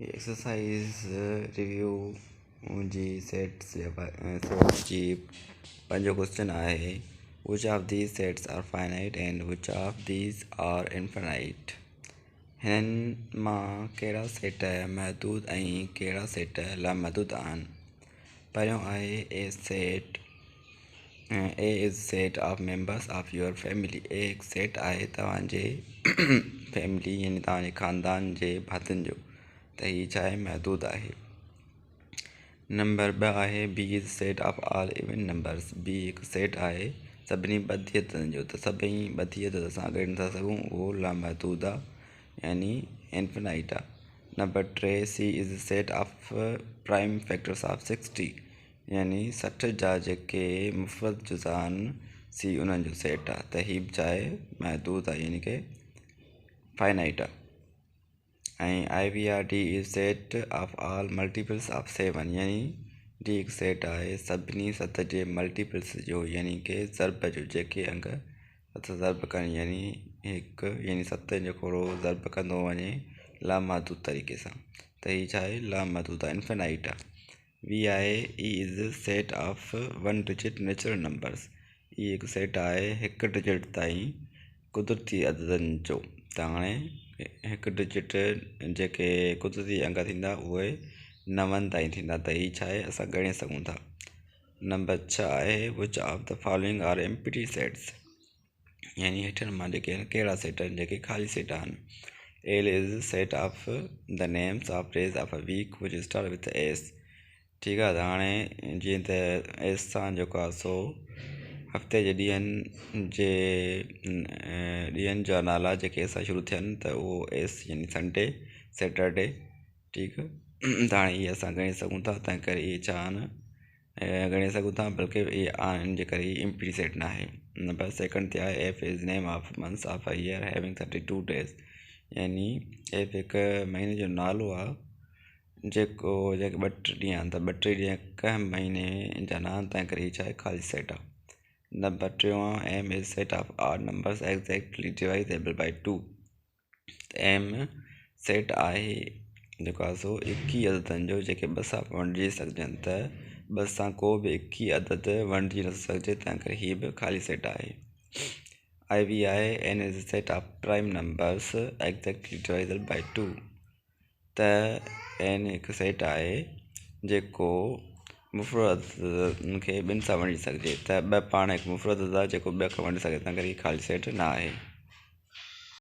هي exercise review جي sets sets جي پنجون ڪوئسچن آهي which of these sets are finite and which of these are infinite هنن مان ڪهڙا سيٽ محدود ۽ ڪهڙا سيٽ لامحدود آهن پهريون آهي A set A is set of members of your family A هڪ سيٽ آهي توهان جي فيملي يعني توهان جي خاندان جي ڀاتين جو ته هي ڇا آهي محدود آهي. نمبر ٻه آهي B is set of all even numbers B هڪ سيٽ آهي سڀني ٻڌي عددن جو ته سڀئي ٻڌي عدد اسان ڳڻي نٿا سگهون اهو لامحدود آهي يعني انفنائيٽ آهي. Number T C is set of prime factors of 60 يعني 60 جا جيڪي مفرد جزا آهن سي انهن جو سيٽ آهي ته هي به ڇا آهي محدود آهي يعني ڪي فائنائيٽ آهي ۽ I V R D is set of all multiples of seven يعني ڊي هڪ سيٽ آهي سڀني 7 جي ملٽيپلس جو يعني ڪي ضرب جو جيڪي انگ 7 ضرب ڪن يعني هڪ يعني 7 جيڪو ضرب ڪندو وڃي لامحدود طريقي سان ته هي ڇا آهي لامحدود آهي انفينائيٽ آهي. V آهي E is set of one digit natural numbers E هڪ سيٽ آهي هڪ ڊجٽ تائين قدرتي عددن جو ته هاڻي هڪ ڊجٽ جيڪي قدرتي انگ ٿيندا اهي نون تائين ٿيندا ته هي ڇا آهي اسان ڳڻي سگهون ٿا. نمبر 6 آهي which of the following are empty sets يعني هيٺين مان جيڪي آهن ڪهڙا سيٽ آهن جيڪي خالي سيٽ آهن. L is set of the names of days of a week which start with S ٺيڪ آهي ته هاڻي جيئن ته ايس سان جيڪو آهي سو هفتي جي ڏينهن جي ڏينهن جا نالا جيڪي ايس سان شروع ٿين ته اهو ايس يعني سنڊي سيٽرڊي ٺيڪ ته هاڻي اهي اسان ڳڻي سگهون ٿا تنهن ڪري اهي ڇا آهن ڳڻي سگهون ٿا بلڪه اهي آهن جي ڪري هي ايمپٽي سيٽ ناهي. نمبر سيڪنڊ تي آهي F is name of months of a year having 32 days يعني ايف هڪ مهيني جو نالو آهي جيڪو جيڪي 32 ڏينهن آهن ته 32 ڏينهن ڪنهن مهيني جا نه آهن تنهن ڪري هي ڇا آهي خالي سيٽ آهي. نمبر ٽيون آهي M is set of odd numbers exactly divisible by 2 M set آهي جيڪو آهي سو 21 عددن جو جيڪي 2 سان ونڊجي سگهجن ته 2 سان ڪو به 21 عدد ونڊجي نٿو سگهجي تنهن ڪري هي به خالي سيٽ آهي. آء وي آهي N is set of prime numbers exactly divisible by 2 ته اين هڪ سيٽ آهي جيڪو مفرد عددن کي ٻن سان ونڊي سگهجي ته 2 پاڻ هڪ مفرد عدد آهي جيڪو 2 کان ونڊي سگهجي تنهن ڪري هي خالي سيٽ نه آهي.